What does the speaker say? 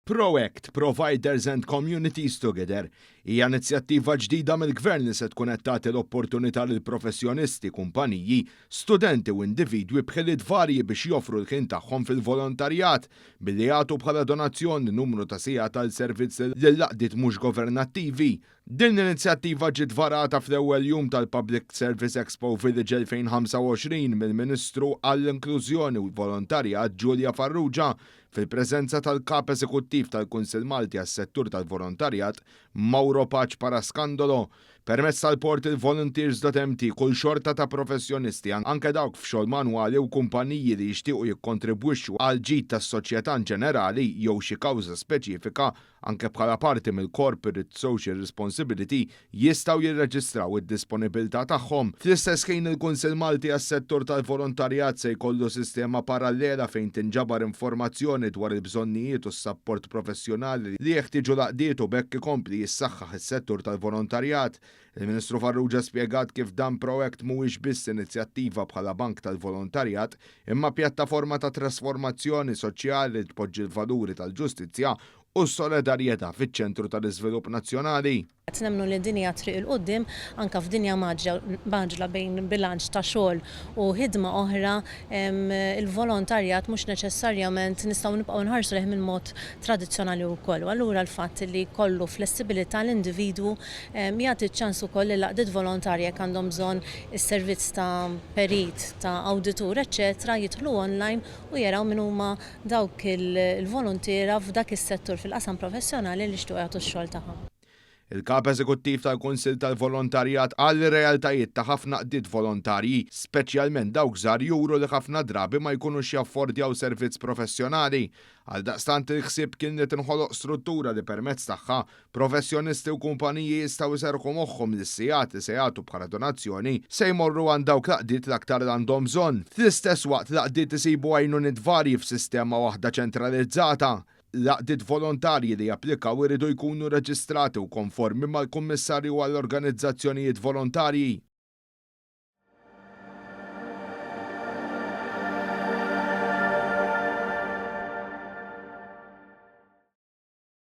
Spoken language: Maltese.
ProAct, Providers and Communities Together, hija inizjattiva ġdida mill-Gvern li se tkun qed tagħti l-opportunità lil professjonisti, kumpaniji, studenti u individwi b'ħiliet varji biex joffru l-ħin tagħhom fil-volontarjat billi jagħtu bħala donazzjoni numru ta' sigħat għal servizz lil għaqdiet mhux governattivi. Din l-inizjattiva ġiet varata fl-ewwel jum tal-Public Service Expo Village 2025 mill-Ministru għall-Inklużjoni u l-Volontarjat Julia Farrugia fil-preżenza tal-Kap Eżekuttiv tal-Kunsill Malti għas-Settur tal-Volontarjat Mauro Pace Parascandolo. Permezz tal-portal volunteers.mt kull xorta ta' professjonisti, anke dawk f'xogħol manwali, u kumpaniji li jixtiequ jikkontribwixxu għal ġid tas-soċjetà in ġenerali jew xi kawża speċifika, anke bħala parti mill-Corporate Social Responsibility, jistgħu jirreġistraw id-disponibilità tagħhom. Fl-istess ħin, il-Kunsill Malti għas-Settur tal-Volontarjat se jkollu sistema parallela fejn tinġabar informazzjoni dwar il-bżonnijiet u s-sapport professjonali li jeħtieġu l-għaqdiet u b'hekk ikompli jissaħħaħ is-settur tal-volontarjat. Il-Ministru Farrugia spjegat kif dan ProAct mhuwiex biss inizjattiva bħala bank tal-volontarjat, imma pjattaforma ta' trasformazzjoni soċjali li tpoġġi l-valuri tal-ġustizzja u s-solidarjetà fiċ-ċentru tal-iżvilupp nazzjonali. Nemmnu li din hija triq 'il quddiem anke f'dinja mgħaġġla bejn bilanċ ta' xogħol u ħidma oħra. Il-volontarjat mhux neċessarjament nistgħu nibqgħu nħarsu lejh minn mod tradizzjonali wkoll. U allura l-fatt li kollu flessibilità l-individwu jagħti ċans ukoll li l-għaqdiet volontarji, jekk għandhom bżonn is-servizz ta' perit, ta' awditur, eċċetera, jidħlu online u jaraw min huma dawk il-volontiera f'dak is-settur, fil-qasam professjonali, li jixtiequ jagħtu x-xogħol tagħhom. Il-Kap Eżekuttiv tal-Kunsill tal-Volontarjat qal li realtajiet ta' ħafna għaqdiet volontarji, speċjalment dawk żgħar, juru li ħafna drabi ma jkunux jaffordjaw servizz professjonali. Għal daqstant il-ħsieb kien li tinħoloq struttura li permezz tagħha professjonisti u kumpaniji jistgħu jserrħu moħħhom li s-sigħat li se jagħtu bħala donazzjoni se jmorru għand dawk l-għaqdiet l-aktar li għandhom bżonn. Fl-istess waqt, l-għaqdiet isibu għajnuniet varji f'sistema waħda ċentralizzata. L-għaqdiet volontarji li japplikaw iridu jkunu reġistrati u konformi mal-Kummissarju għall-Organizzazzjonijiet Volontarji.